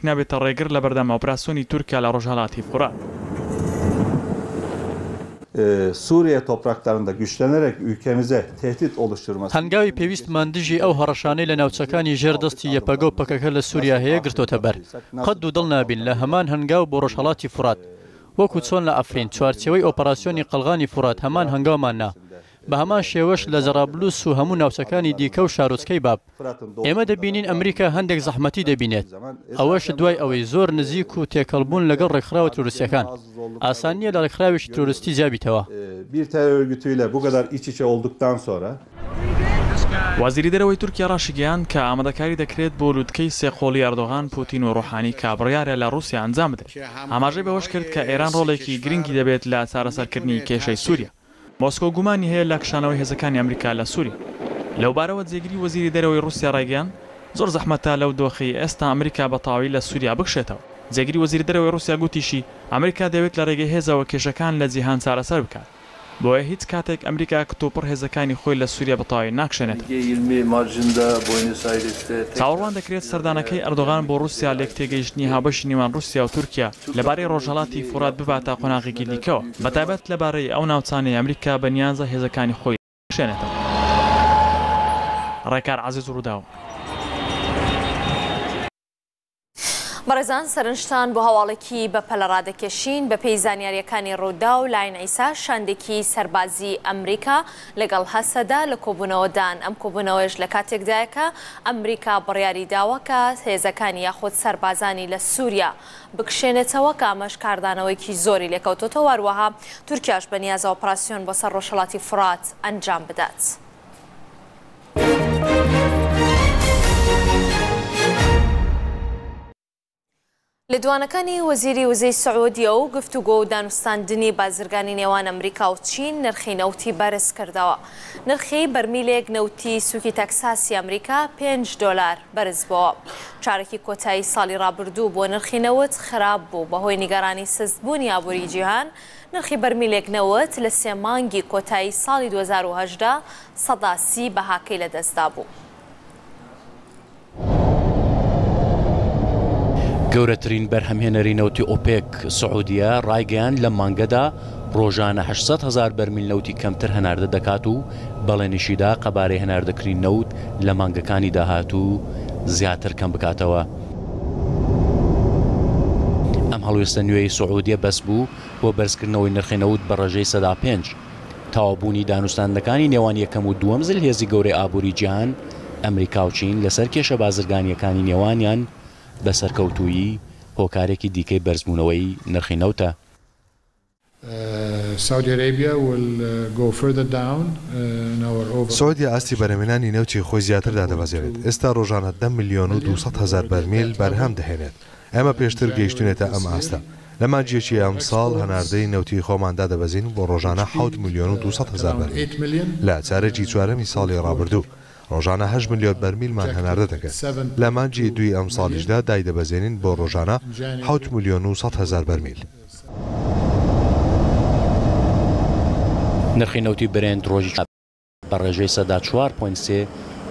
نابێتە ڕێگر لەبەردەم ئۆپراسیۆنی تورکیا لە ڕۆژهەڵاتی فورات. Suriye topraklarında güçlenerek ülkemize tehdit oluşturması هەنگاوی پێویستمان دژی ئەو هەڕەشانەی لە ناوچەکانی ژێر دەستی یەپەگە و پەکەکە لە سووریا هەیە گرتۆتەبەر. قەت دوودڵ نابین لە هەمان هەنگاو بۆ ڕۆژهەڵاتی فورات. وەکو چۆن لە عەفرین چوارچێوەی ئۆپەراسیۆنی قەڵغانی فورات هەمان هەنگاومان نا، بە هەمان شێوەش لە جەرابلوس و هەموو ناوچەکانی دیکە و شارۆچکەی باب. ئێمە دەبینین ئەمریکا هەندێک زەحمەتی دەبینێت، ئەوەش دوای ئەوەی زۆر نزیک و تێکەڵ بوون لەگەڵ ڕێکخراوە ترۆریستییەکان. ئاسان نییە لە ڕێکخراوێکی ترۆریستی جیابیتەوە. وەزیری دەرەوەی تورکیا ڕاشیگەیاند کە ئامادەکاری دەکرێت بۆ لوتکەی سێقۆڵی ئەردۆغان، پوتین و ڕۆحانی کە بڕیارە لە ڕووسیا ئەنجام بدرێت. ئاماژەی بەوەش کرد کە ئێران ڕۆڵێکی گرنگی دەبێت لە چارەسەرکردنی کێشەی سووریا. مۆسکۆ گومانی هەیە لە کشانەوەی هێزەکانی ئەمریکا لە سووریا. لەوبارەوە جێگری وەزیری دەرەوەی ڕووسیا ڕایگەیاند، زۆر زەحمەتە لەو دۆخەی ئێستا ئەمریکا بە تەواوی لە سووریا بکشێتەوە. جێگری وەزیری دەرەوەی ڕووسیا گوتیشی، ئەمریکا دەیەوێت لە ڕێگەی هێزەوە کێشەکان لە جیهان چارەسەر بکات. بۆیە هیچ کاتێک ئەمریکا کتوپڕ هێزەکانی خۆی لە سووریا بە تەواوی ناکشێنێتەوە. چاوەڕوان دەکرێت سەردانەکەی ئەردۆغان بۆ ڕووسیا لێکتێگەیشتنی هاوبەشی نێوان ڕووسیا و تورکیا لەبارەی ڕۆژهەڵاتی فورات بباتە قۆناغێکی دیکەوە، بەتایبەت لەبارەی ئەو ناوچانەی ئەمریکا بەنیازە هێزەکانی خۆی بکشێنێتەوە. ڕێکار عەزیز، ڕووداو. بەڕێزان سەرنجتان بۆ هەواڵێکی بەپەلە ڕادەکێشین، بەپێی زانیارییەکانی ڕووداو، لاین عیسا شاندێکی سەربازی ئەمریکا لەگەڵ هەسەدە لە کۆبوونەوەدان، ئەم کۆبوونەوەیش لە کاتێکدایە کە ئەمریکا بڕیاری داوە کە هێزەکانی یاخود سەربازانی لە سووریا بکشێنێتەوە کە ئەمەش کاردانەوەیەکی زۆری لێکەوتۆتەوە، هەروەها تورکیاش بەنیازە ئۆپراسیۆن بۆ سەر ڕۆژهەڵاتی فورات ئەنجام بدات. لێدوانەکانی وەزیری وزەی سعودیە و گفتوگۆ و دانوستاندنی بازرگانی نێوان ئەمریکا و چین نرخی نەوتی بەرز کردەوە. نرخی بەرمیلێک نەوتی سوکی تەکساسی ئەمریکا 5 دۆلار بەرزبووەوە. چارەکی کۆتایی ساڵی ڕابردوو بۆ نرخی نەوت خراپ بوو بەهۆی نیگەرانی سستبوونی ئابووری جیهان، نرخی بەرمیلێک نەوت لە سێ مانگی کۆتایی ساڵی 2018 30% بەهاکەی لەدەستدابوو. گەورەترین بەرهەمهێنەری نەوتی ئۆپێک، سعودیە، ڕایگەیاند لەم مانگەدا ڕۆژانە 800 هەزار بەرمیل نەوتی کەمتر هەناردە دەکات و بەڵێنیشیدا قەبارەی هەناردەکردنی نەوت لە مانگەکانی داهاتوو زیاتر کەمبکاتەوە. ئەم هەڵوێستە نوێی سعودیە بەس بوو بۆ بەرزکردنەوەی نرخی نەوت بە ڕێژەی 5%. تەواوبوونی دانوستاندنەکانی نێوان یەکەم و دووەم زلهێزی گەورەی ئابووری جیهان، ئەمریکا و چین، لەسەر کێشە بازرگانییەکانی نێوانیان بە سەرکەوتوویی، هۆکارێکی دیکەی بەرزبوونەوەی نرخی نەوتە. سعودیە ئاستی بەرهەمهێنانی نەوتی خۆی زیاتر دادەبەزێنێت، ئێستا ڕۆژانە دە ملیۆن و 200 هەزار بەرمیل بەرهەم دەهێنێت، ئێمە پێشتر گەیشتوینەتە ئەم ئاستە. لە مانگی یەکی ئەمساڵ هەناردەی نەوتی خۆمان دادەبەزین بۆ ڕۆژانە حەوت ملیۆن و 200 هەزار بەرمیل. لە چارەکی چوارەمی ساڵی ڕابردوو ڕۆژانە هەشت ملیۆن بەرمیلمان هەناردە دەکرد. لە مانگی دووی ئەمساڵیشدا دایدەبەزێنین بۆ ڕۆژانە حەوت ملیۆن و 100 هەزار بەرمیل. نرخی نەوتی برێنت ڕۆژی بە ڕێژەی سەدا چوار پۆینت سێ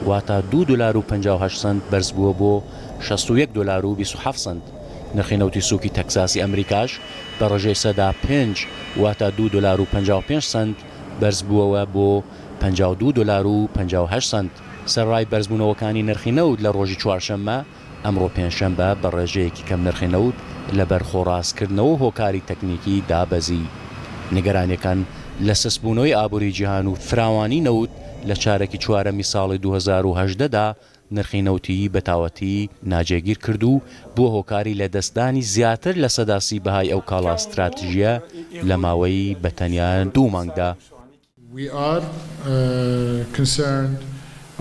واتە دوو دۆلار و 58 سەنت بەرزبووە بۆ 61 دۆلار و 27 سەنت. نرخی نەوتی سووکی تەکساسی ئەمریکاش بە ڕێژەی سەدا پێنج واتە دوو دۆلار و 55 سەنت بەرزبووەوە بۆ 52 دۆلار و 58 سەنت. سەرەڕای بەرزبوونەوەکانی نرخی نەوت لە ڕۆژی چوارشەممە، ئەمڕۆ پێنجشەمبە بە ڕێژەیەکی کەم نرخی نەوت لەبەر خۆڕاستکردنەوە و هۆکاری تەکنیکی دابەزی. نیگەرانییەکان لە سستبوونەوەی ئابووری جیهان و فراوانی نەوت لە چارەکی چوارەمی ساڵی 2018 دا نرخی نەوتی بە تاوەتی ناجێگیر کرد و بووە هۆکاری لەدەستدانی زیاتر لە 30% بەهای ئەو کاڵا ستراتیژییە لە ماوەی بە تەنیا دوو مانگدا. We are concerned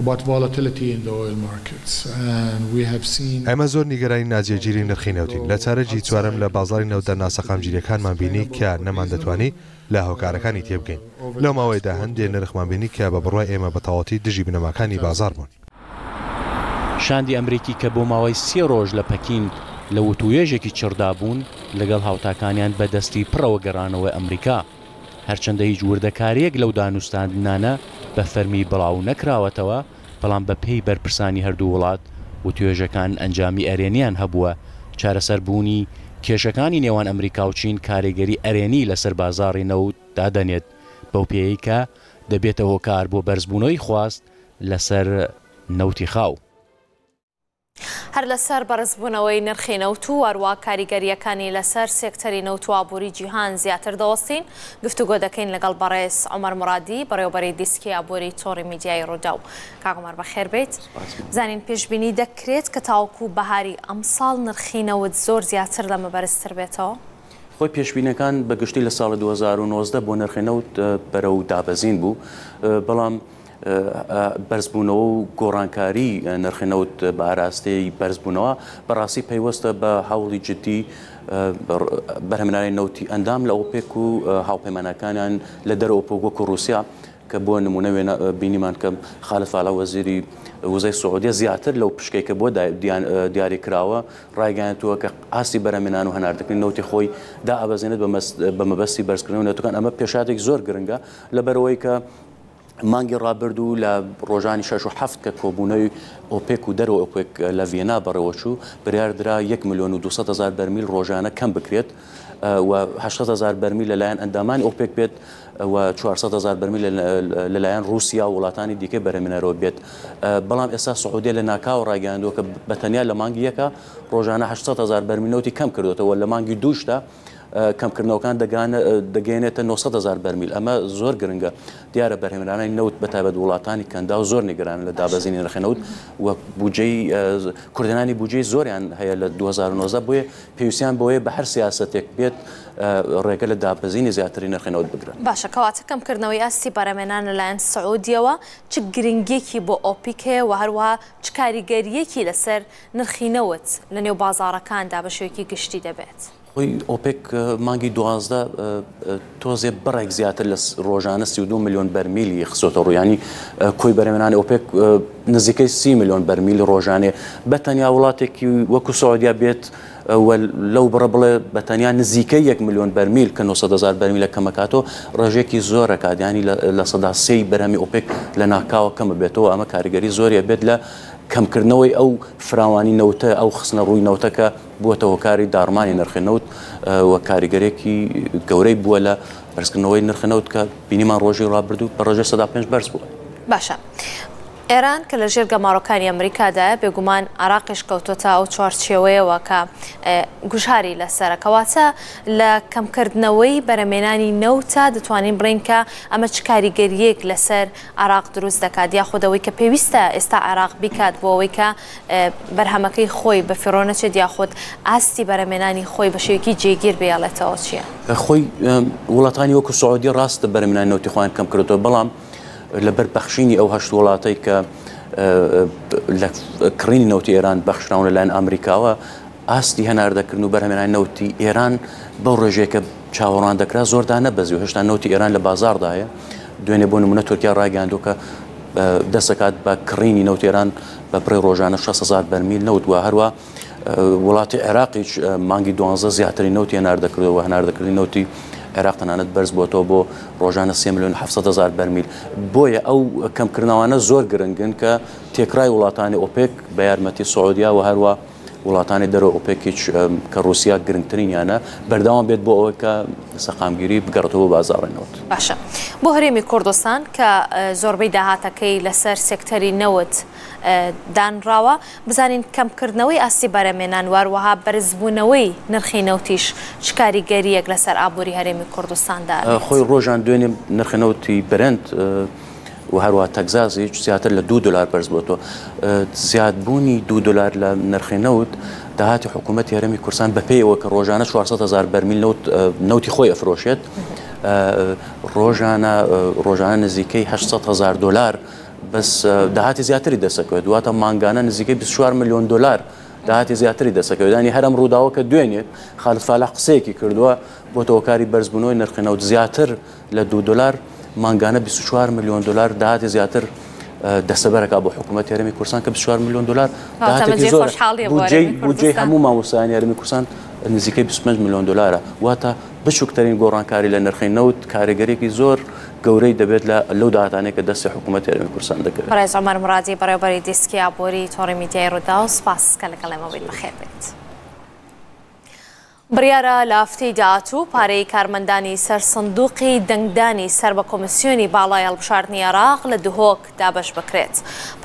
about volatility in the oil markets and we have seen. ئێمە زۆر نیگەرانی ناجێگیری نرخی نەوتین. لە چارەکی چوارەم لە بازاڕی نەوتدا ناسەقامگیرییەکانمان بینی کە نەماندەتوانی لە هۆکارەکانی تێبگەین. لەو ماوەیەدا هەندێ نرخمان بینی کە بە بڕوای ئێمە بە تەواوەتی دژی بنەماکانی بازاڕ بوون. شاندی ئەمریکی کە بۆ ماوەی سێ ڕۆژ لە پەکین لە وتووێژێکی چڕدا بوون لەگەڵ هاوتاکانیان بە دەستی پڕەوە گەڕانەوە ئەمریکا. هەرچەندە هیچ وردەکارییەک لەو دانوستاندنانە بە فەرمی بڵاو نەکراوەتەوە، بەڵام بە پێی بەرپرسانی هەردوو وڵات، وتوێژەکان ئەنجامی ئەرێنیان هەبووە چارەسەربوونی کێشەکانی نێوان ئەمریکا و چین کاریگەری ئەرێنی لەسەر بازاڕی نەوت دادەنێت، بەو پێیەی کە دەبێتە هۆکار بۆ بەرزبوونەوەی خواست لەسەر نەوتی خاو. هەر لەسەر بەرزبوونەوەی نرخی نەوت و هەروا کاریگەرییەکانی لەسەر سێکتەری نەوت و ئابووری جیهان زیاتر دەوەستین، گفتوگۆ دەکەین لەگەڵ بەڕێز عومەر مورادی، بەڕێوەبەری دیسکی ئابووری تۆڕی میدیایی ڕووداو. کاک عومەر بەخێربێیت. بزانین پێشبینی دەکرێت کە تاوەکو بەهاری ئەمساڵ نرخی نەوت زۆر زیاتر لەمە بەرزتر بێتەوە؟ خۆی پێشبینەکان بە گشتی لە ساڵی 2019 بۆ نرخی نەوت بەرەو دابەزین بوو، بەڵام بەرزبوونەوە و گۆڕانکاری نرخی نەوت بە ئاراستەی بەرزبوونەوە بەڕاستی پەیوەستە بە هەوڵی جدی بەرهەمهێنانی نەوتی ئەندام لە ئۆپێک و هاوپەیمانەکانیان لە دەرەوە ئۆپێک وەکو ڕووسیا کە بۆ نموونە وێنە بینیمان کە خالد فالح وەزیری وزەی سعودیە زیاتر لەو پشکەی کە بۆ دیاری کراوە ڕایگەیاندووە کە ئاستی بەرهەمهێنان و هەناردەکردنی نەوتی خۆی دائەبەزێنێت بە مەبەستی بەرزکردنەوەی نەوتەکان. ئەمە پێشهاتێکی زۆر گرنگە لەبەرئەوەی کە مانگی ڕابردوو لە ڕۆژانی شەش و حەفت کە کۆبوونەوەی ئۆپێک و دەرەوەی ئۆپێک لە ڤیەنا بەڕێوەچوو، بڕیاردرا یەک ملیۆن و 200 هەزار بەرمیل ڕۆژانە کەم بکرێت و 800 هەزار بەرمیل لەلایەن ئەندامانی ئۆپێک بێت و 400 هەزار بەرمیل لەلایەن ڕووسیا و وڵاتانی دیکەی بەرهەمهێنەرەوە بێت. بەڵام ئێستا سعودیە لە ناکاوە ڕایگەیاندووە کە بە تەنیا لە مانگی یەکا ڕۆژانە 800 هەزار بەرمیل نەوتی کەم کردووەتەوە، لە مانگی دووشدا کەمکردنەوەکان دەگەیەنێتە 900 هەزار بەرمیل. ئەمە زۆر گرنگە. دیارە بەرهەمهێنانی نەوت بە تایبەت وڵاتانی کەنداو زۆر نیگەرانن لە دابەزینی نرخی نەوت و بودجەی کوردهێنانی بودجەی زۆریان هەیە لە 2019، بۆیە پێویستیان بەوەیە بە هەر سیاسەتێک بێت ڕێگە لە دابەزینی زیاتری نرخی نەوت بگرن. باشە کەواتە کەمکردنەوەی ئاستی بەرهەمهێنان لەلایەن سعودیەوە چ گرنگیەکی بۆ ئۆپیک هەیە و هەروەها چ کاریگەرییەکی لەسەر نرخی نەوت لەنێو بازاڕەکاندا بە شێوەیەکی گشتی دەبێت؟ خۆی ئۆپێک مانگی 12 تۆزێ بڕێک زیاتر لە ڕۆژانە 32 ملیۆن بەرمیلی خستۆتە ڕوو، یانی کۆی بەرهەمهێنانی ئۆپێک نزیکەی 30 ملیۆن بەرمیل ڕۆژانێ. بە تەنیا وڵاتێکی وەکو سعودیا بێت و لەو بڕە بڵێ بە تەنیا نزیکەی 1 ملیۆن بەرمیل کە 900 هەزار بەرمیلە کەمەکاتەوە ڕێژەیەکی زۆرەکات، یانی لە سەدا سێی بەرهەمی ئۆپێک لە ناکاوە کەمە بێتەوە. ئەمە کاریگەری زۆری بێت لە کەمکردنەوەی ئەو فراوانی نەوتە، ئەو خستنە ڕووی نەوتەکە بووەتە هۆکاری داڕمانی نرخی نەوت و کاریگەرێکی گەورەی بووە لە بەرزکردنەوەی نرخی نەوت کە بینیمان ڕۆژی ڕابردوو بە ڕێژەی 5% بەرز بووە. باشە ئێران کە لە ژێر گەمارۆکانی ئەمریکادایە، بێگومان عێراقیش کەوتۆتە ئەو چوارچێوەیەوە کە گوشاری لەسەرە، کەواتە لە کەمکردنەوەی بەرەمێنانی نەوتە دەتوانین بڵێین کە ئەمە چ کاریگەرییەک لەسەر عێراق دروست دەکات، یاخود ئەوەی کە پێویستە ئێستا عێراق بیکات بۆ ئەوەی کە بەرهەمەکەی خۆی بەفیڕۆ نەچێت یاخود ئاستی بەرهەمێنانی خۆی بە شێوەیەکی جێگیر بهێڵێتەوە چییە؟ خۆی وڵاتانی وەکو سعودیە ڕاستە بەرهەمێنانی نەوتی خۆیان کەم کردووەتەوە، بەڵام لەبەر بەخشینی ئەو هەشت وڵاتەی کە لە کڕینی نەوتی ئێران بەخشراون لەلایەن ئەمریکاوە، ئاستی هەناردەکردن و بەرهەمێنانی نەوتی ئێران بەو ڕێژەیە کە چاوەڕوان دەکرا زۆر دانەبەزی و هێشتا نەوتی ئێران لە بازاڕدا هەیە. دوێنێ بۆ نمونە تورکیا ڕایگەیاندووە کە دەست دەکات بە کڕینی نەوتی ئێران بە بڕی ڕۆژانە 600 هەزار بەرمیل نەوت و هەروە وڵاتی عێراقیش مانگی دوانزە زیاتری نەوتی هەناردە کردەوە و هەناردەکردنی نەوتی عێراق تەنانەت بەرز بۆتەوە بۆ ڕۆژانە 3 ملیۆن 700 هەزار بەرمیل. بۆیە ئەو کەمکردنەوانە زۆر گرنگن کە تێکرای وڵاتانی ئۆپێک بە یارمەتی سعودیا و هەروە وڵاتانی دەرەوە ئۆپێکیش کە ڕووسیا گرنگترینیانە بەردەوام بێت بۆ ئەوەی کە سەقامگیری بگەڕێتەوە بۆ بازاڕی نەوت. باشە بۆ هەرێمی کوردستان کە زۆربەی داهاتەکەی لەسەر سێکتەری نەوت دانراوە، بزانین کەمکردنەوەی ئاستی بەرهەمێنان و هەروەها بەرزبوونەوەی نرخی نەوتیش چ کاریگەرییەک لەسەر ئابووری هەرێمی کوردستان دائەنێت؟ خۆی ڕۆژان دوێنێ نرخی نەوتی برێنت و هەروەها تەکزازیش زیاتر لە دوو دۆلار بەرزبووەتەوە. زیادبوونی دوو دۆلار لە نرخی نەوت داهاتی حکوومەتی هەرێمی کوردستان بەپێی ئەوە کە ڕۆژانە 400 هەزار بەرمیل نەوت نەوتی خۆی ئەفرۆشێت ڕۆژانە ڕۆژانە نزیکەی 800 هەزار دۆلار بەس داهاتی زیاتری دەسەکەوێت، واتە مانگانە نزیکەی 24 ملیۆن دۆلار داهاتی زیاتری دەسەکەوێت. ینی هەر ئەم ڕووداوە کە دوێنێ خالد فالح قسەیەکی کردووە بۆتە هۆکاری بەرزبوونەوەی نرخی نەوت زیاتر لە دوو دۆلار، مانگانە 24 ملیۆن دۆلار داهاتی زیاتر دەستەبەرەکە بۆ حکوومەت هەرێمی کوردستان کە 24 ملیۆن دۆلار داهاتێکی زۆر بودجەی هەموو مامۆستایانی هەرێمی کوردستان نزیکەی 25 ملیۆن دۆلارە. واتە بچووکترین گۆڕانکاری لە نرخی نەوت کاریگەریەکی زۆر گەورەی دەبێت لە لەو داهاتانەی کە دەستی حکوومەت هەرێمی کوردستان دەکەوێت. بەڕێز عومەر مورادی بەڕێوەبەری دیسکی ئابووری تۆڕی میدیای ڕووداو، سپاس کە لەگەڵ ئێمە بوویت، بەخێربێیت. بڕیارە لە هەفتەی داهاتوو پارەی کارمەندانی سەر سندوقی دەنگدانی سەر بە کۆمیسیۆنی باڵای هەڵبژاردنی عێراق لە دهۆک دابەش بکرێت.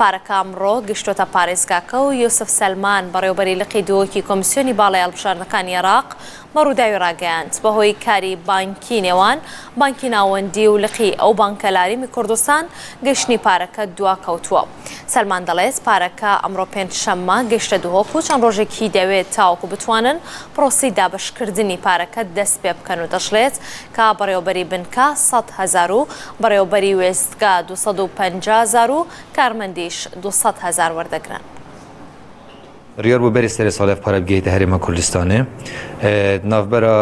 پارەکە ئەمڕۆ گەیشتووەتە پارێزگاکە و یوسف سەلمان، بەڕێوەبەری لقی دهۆکی کۆمیسیۆنی باڵای هەڵبژاردنەکانی عێراق بە رووداوی راگەیاند، بەهۆی کاری بانکی نێوان بانکی ناوەندی و لقی ئەو بانکە لە هەرێمی کوردستان گەیشتنی پارەکە دواکەوتووە. سەلمان دەڵێت، پارەکە ئەمڕۆ پێنجشەممە گەیشتە دهۆک و چەند ڕۆژێکی دەوێت تاوەکو بتوانن پرۆسەی دابەشکردنی پارەکە دەستپێبکەن و دەشڵێت کە بەڕێوەبەری بنکە 100 هەزار و بەڕێوەبەری وێستگە 250 هەزار و کارمەندیش 200 هەزار وەردەگرن. بڕیار بوو بەری سەرێ ساڵێ پارە بگەیتە هەرێما کوردستانێ. ناڤبەرا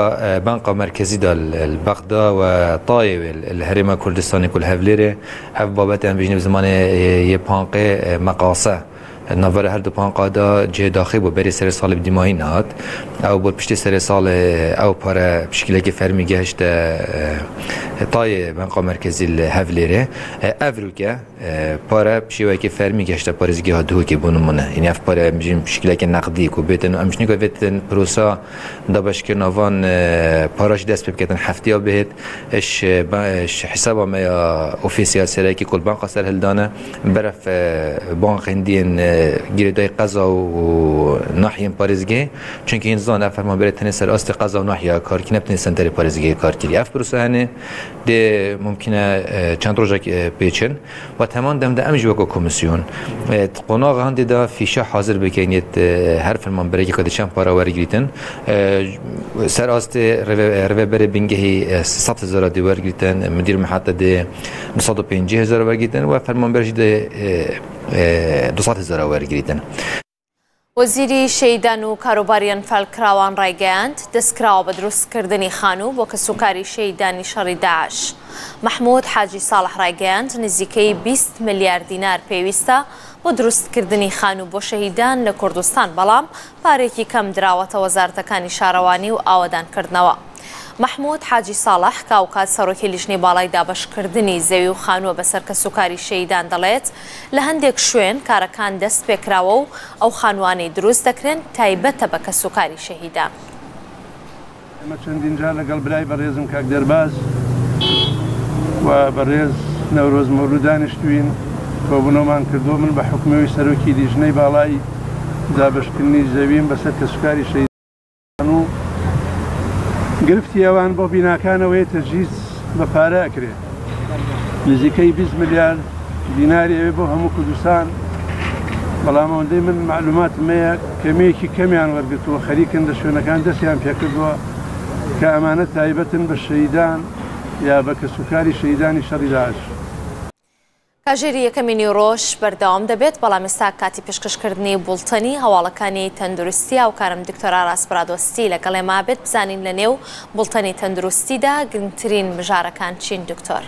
بەنقا مەرکەزی دا ل بەغدا و تایێ وێ ل هەرێما کوردستانێ کو ل هەڤلێرێ ئەڤ بابەتە ئەم بژینە bi zimanê yê panqê meqase navbera her du panqa da cihê daxê bû berê serê salê bi dîmayî nehat ew bû piştî serê salê ew pare bi şikilekî fermî gehişte tayê benqa merkezî li Hevlêrê ev rûke Pare bi şêweyekî fermî gehişte parêzgeha Duhokê bo nimûne. Yanî ev pare em bijîn bi şiklekî neqdî ku bêtin û em ji nêka vêtin prosa dabeşkirina van para jî dest pê biketin hefteya bihêt ji hesaba me ya ofîsê ya serekî ku li banka serhildane beref banqên diyên girêdayî qeza û nahiyên parêzgehê. Çunkî hîn dizan ev fermanberê tenê ser astê qeza û nahiya kar kiriye ne bi tenê senterê parêzgehê kar kiriye. Ev prosa hene Dê mumkîn e çend rojek pê çin. We heman dem de em jî weke komîsyon di qonaxa hindê de fîşa hazir bikin yê her fermanberekî ku di çend para wergirîtin. Ser astê rêveberê bingehî 100 hezara dê wergirîtin, midîr mihete dê 250 hezara wergirîtin we fermanber jî dê 200 hezara wergirîtin. وەزیری شەهیدان و کاروباری ئەنفالکراوان ڕایگەیاند، دەستکراوە بە دروستکردنی خانوو بۆ کەسوکاری شەهیدانی شەڕی داعش. مەحمود حاجی ساڵح ڕایگەیاند، نزیکەی 20 ملیار دینار پێویستە بۆ دروستکردنی خانوو بۆ شەهیدان لە کوردستان، بەڵام پارەیەکی کەم دراوەتە وەزارەتەکانی شارەوانی و ئاوەدانکردنەوە. مەحمود حاجی ساڵح کە ئەوکات سەرۆکی لیژنەی باڵای دابەشکردنی زەوی و خانووە بەسەر کەسوکاری شەهیدان دەڵێت، لە هەندێک شوێن کارەکان دەست پێکراوە و ئەو خانووانەی دروست دەکرێن تایبەتە بە کەسوکاری شەهیدان. ئێمە چەندین جار لەگەڵ برای بەڕێزم کاک دەرباز و بەڕێز نەورۆز مەولوو دانیشتووین، کۆبوونەوەمان کردووە، من بە حوکمی سەرۆکی لیژنەی باڵای دابەشکردنی زەویم بەسەر کەسوکاری شەهیدان و گرفتی ئەوان بۆ بیناکان ئەوەیە تەجهیز بە پارە ئەکرێ نزیکەی 20 ملیار دیناری ئەوێ بۆ هەموو کوردستان بەڵام ئەوەندەی من مەعلوماتم هەیە کەمیەکی کەمیان وەرگرتووە خەریکن لە شوێنەکان دەستیان پێکردووە کە ئەمانە تایبەتن بە شەهیدان یا بە کەسوکاری شەهیدانی شەڕی داعش. کاژێری یەکەمی نیوڕۆش بەردەوام دەبێت، بەڵام ئێستا کاتی پێشکەشکردنی بوڵتەنی هەواڵەکانی تەندروستی هاوکارم دکتۆر ئاراس برادۆستی لەگەڵ ئێمە بێت بزانین لە نێو بوڵتەنی تەندروستیدا گرنگترین مژارەکان چین دکتۆر؟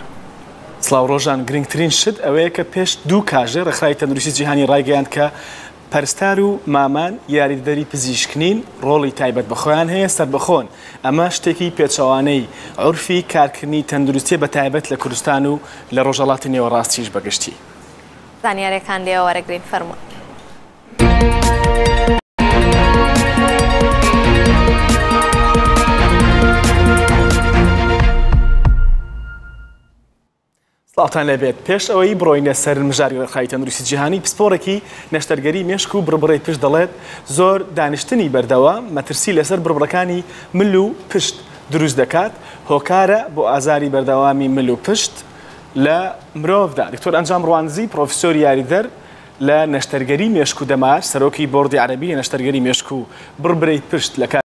سڵاو ڕۆژان، گرنگترین شت ئەوەیە کە پێش دوو کاژێر ڕێکخراوی تەندروستی جیهانی ڕایگەیاند کە پەرستار و مامان یاریدەدەری پزیشک نین، ڕۆڵی تایبەت بە خۆیان هەیە، سەربەخۆن، ئەمە شتێکی پێچەوانەی عورفی کارکردنی تەندروستیە بە تایبەت لە کوردستان و لە ڕۆژهەڵاتی نێوەڕاستیش بە گشتی. زانیاریەکان لێوە وەرەگرین فەرموون. سڵاوتان لێبێت پێش ئەوەی بڕۆینە سەر مژاری ڕێکخراوی تەندروستی جیهانی پسپۆڕێکی نەشتەرگەری مێشک و بڕبڕەی پشت دەڵێت زۆر دانیشتنی بەردەوام مەترسی لەسەر بڕبڕەکانی مل و پشت دروست دەکات هۆکارە بۆ ئازاری بەردەوامی مل و پشت لە مرۆڤدا دکتۆر ئەنجام ڕواندزی پرۆفیسۆری یاریدەر لە نەشتەرگەری مێشک و دەمار سەرۆکی بۆردی عەرەبی لە نەشتەرگەری مێشک و بڕبرەی پشت لە.